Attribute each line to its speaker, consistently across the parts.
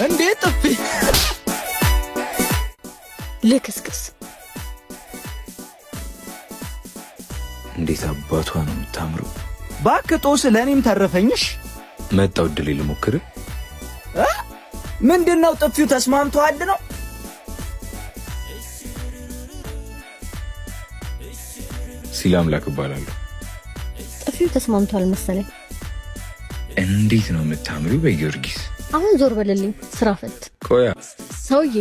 Speaker 1: እንዴ ጥፊ!
Speaker 2: ልክስክስ!
Speaker 3: እንዴት አባቷ ነው የምታምረው!
Speaker 1: ባክህ ጦስ ለእኔም ተረፈኝሽ።
Speaker 3: መጣው፣ እድሌ ልሞክር።
Speaker 1: ምንድን ነው ጥፊው? ተስማምተዋል ነው?
Speaker 3: ሲል አምላክ እባላለሁ።
Speaker 2: ጥፊው ተስማምቷል መሰለኝ።
Speaker 3: እንዴት ነው የምታምሪው! በጊዮርጊስ!
Speaker 2: አሁን ዞር በልልኝ፣ ስራ ፈት።
Speaker 3: ቆያ።
Speaker 2: ሰውዬ፣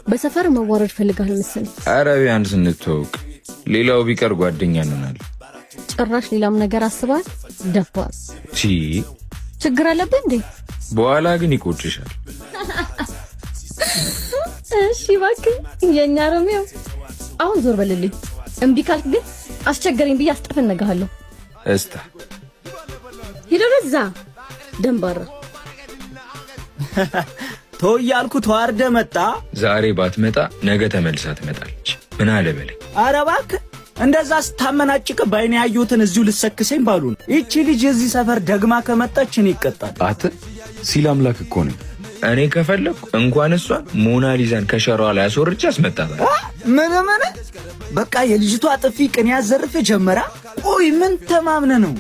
Speaker 2: በሰፈር መዋረድ ፈልጋል መሰለኝ።
Speaker 3: ኧረ ቢያንስ እንተዋወቅ። ሌላው ቢቀር ጓደኛ እንሆናለን።
Speaker 2: ጭራሽ ሌላም ነገር አስበሃል? ደፋር።
Speaker 3: ቺ!
Speaker 2: ችግር አለብህ እንዴ?
Speaker 3: በኋላ ግን ይቆጭሻል።
Speaker 2: እሺ እባክህ የእኛ ሮሚዮ፣ አሁን ዞር በልልኝ። እምቢ ካልክ ግን አስቸገረኝ ብዬ አስጠፈነግሃለሁ።
Speaker 3: እስታ።
Speaker 2: ሂድ ወደዛ ደንባራ።
Speaker 1: ተው እያልኩ ተዋርደ መጣ።
Speaker 3: ዛሬ ባትመጣ ነገ ተመልሳ ትመጣለች። ምን አለ በለኝ።
Speaker 1: ኧረ እባክህ፣ እንደዛ ስታመናጭቅ በአይኔ ያየሁትን እዚሁ ልሰክሰኝ ባሉ ነው። ይቺ ልጅ የዚህ ሰፈር ደግማ ከመጣች እኔ ይቀጣል።
Speaker 3: አተ ሲል አምላክ እኮ ነኝ። እኔ ከፈለግኩ እንኳን እሷን ሞናሊዛን ከሸራዋ ላይ አስወርጄ አስመጣታለሁ።
Speaker 1: ምን ምን? በቃ የልጅቷ ጥፊ ቅኔ ያዘርፍ ጀመራ። ቆይ ምን ተማምነ ነው?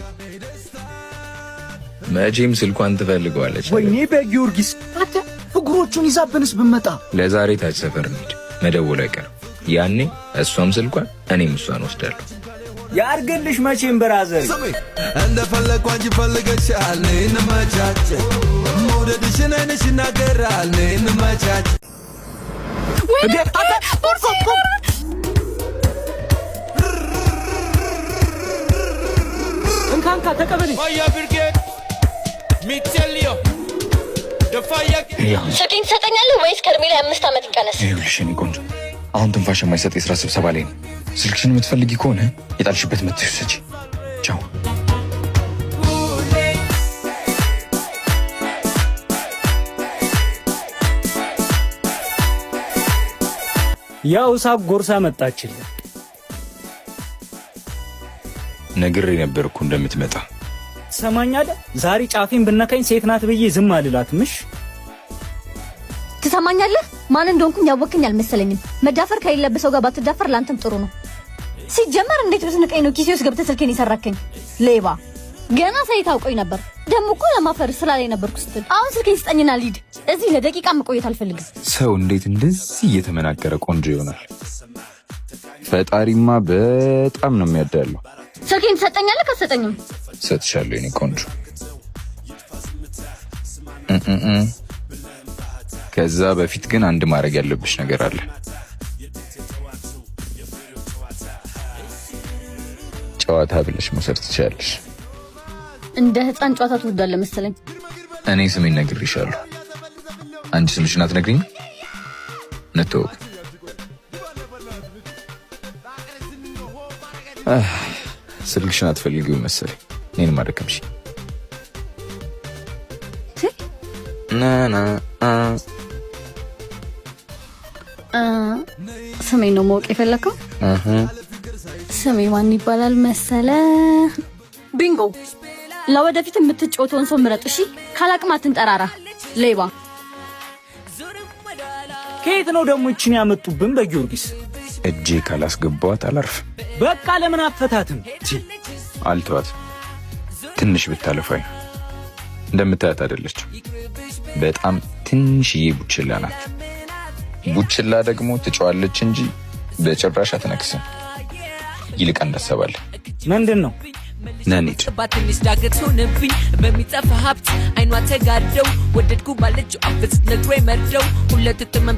Speaker 3: መቼም ስልኳን ትፈልገዋለች።
Speaker 1: ወይኔ በጊዮርጊስ! አንተ እግሮቹን ይዛብንስ ብመጣ?
Speaker 3: ለዛሬ ታች ሰፈር እንሂድ፣ መደወሉ አይቀርም። ያኔ እሷም ስልኳን እኔም እሷን ወስዳለሁ።
Speaker 1: ያርግልሽ መቼም brother።
Speaker 4: እንደፈለግኩ አንቺ ፈልገሻል፣ ነይ እንመቻች። መውደድሽን ዓይንሽ ይናገራል፣ ነይ እንመቻች።
Speaker 1: እንዴ አንተ! እንካ እንካ ተቀበለኝ።
Speaker 4: Fire brigade, me tell you, the fire.
Speaker 2: ስልኬን ትሰጠኛለህ ወይስ ከእድሜ ላይ 5 ዓመት ይቀነስ?
Speaker 3: ይኸውልሽ የኔ ቆንጆ፣ አሁን ትንፋሽ የማይሰጥ የስራ ስብሰባ ላይ ነው። ስልክሽን የምትፈልጊ ከሆነ የጣልሽበት መጥተሽ ውሰጂ። ቻው።
Speaker 1: ያው ሳቅ ጎርሳ መጣችልን።
Speaker 3: ነግሬ ነበር እኮ እንደምትመጣ።
Speaker 1: ትሰማኛለህ? ዛሬ ጫፌን ብነካኝ ሴት ናት ብዬ ዝም አልላትም። እሺ?
Speaker 2: ትሰማኛለህ? ማን እንደሆንኩኝ ያወቅኝ አልመሰለኝም። መዳፈር ከሌለብህ ሰው ጋር ባትዳፈር ለአንተም ጥሩ ነው። ሲጀመር እንዴት ብትንቀኝ ነው ኪሴ ውስጥ ገብተህ ስልኬን የሰረከኝ? ሌባ! ገና ሳይ ታውቆኝ ነበር። ደግሞ እኮ ለማፈር ስራ ላይ ነበርኩ ስትል። አሁን ስልኬን ስጠኝና ልሂድ። እዚህ ለደቂቃ መቆየት አልፈልግም።
Speaker 3: ሰው እንዴት እንደዚህ እየተመናገረ ቆንጆ ይሆናል? ፈጣሪማ በጣም ነው የሚያዳለው።
Speaker 2: ስልኬን ትሰጠኛለህ? ካሰጠኝም
Speaker 3: ሰጥሻለሁ የኔ ቆንጆ። እ ከዛ በፊት ግን አንድ ማድረግ ያለብሽ ነገር አለ። ጨዋታ ብለሽ መውሰድ ትችያለሽ።
Speaker 2: እንደ ህፃን ጨዋታ ትወዳለህ መሰለኝ።
Speaker 3: እኔ ስሜን ነግሬሻለሁ። አንቺ ስምሽን አትነግሪኝም? እንተዋወቅ። ስልክሽን አትፈልጊውም መሰለኝ። እኔንም አደከምሽ። ናና አ።
Speaker 2: ስሜን ነው ማወቅ የፈለከው?
Speaker 3: እህ።
Speaker 2: ስሜ ማን ይባላል መሰለ? ቢንጎ። ለወደፊት የምትጫወተውን ሰው ምረጥ። እሺ፣ ካላቅም አትንጠራራ ሌባ።
Speaker 1: ከየት ነው ደግሞ ይችን ያመጡብን? በጊዮርጊስ!
Speaker 3: እጄ ካላስገባዋት አላርፍም።
Speaker 1: በቃ ለምን አፈታትም?
Speaker 3: አልተዋት። ትንሽ ብታለፋኝ እንደምታያት አይደለችም። በጣም ትንሽዬ ቡችላ ናት። ቡችላ ደግሞ ትጫዋለች እንጂ በጭራሽ አትነክስም። ይልቅ እንዳሰባለን።
Speaker 1: ምንድን ነው?
Speaker 3: ነኒድ።
Speaker 5: ትንሽ ዳገት ሆነብኝ በሚጠፋ ሀብት አይኗ ተጋርደው ወደድኩ ባለችው አፍ ስትነግረኝ መርደው ሁለት ጥመም።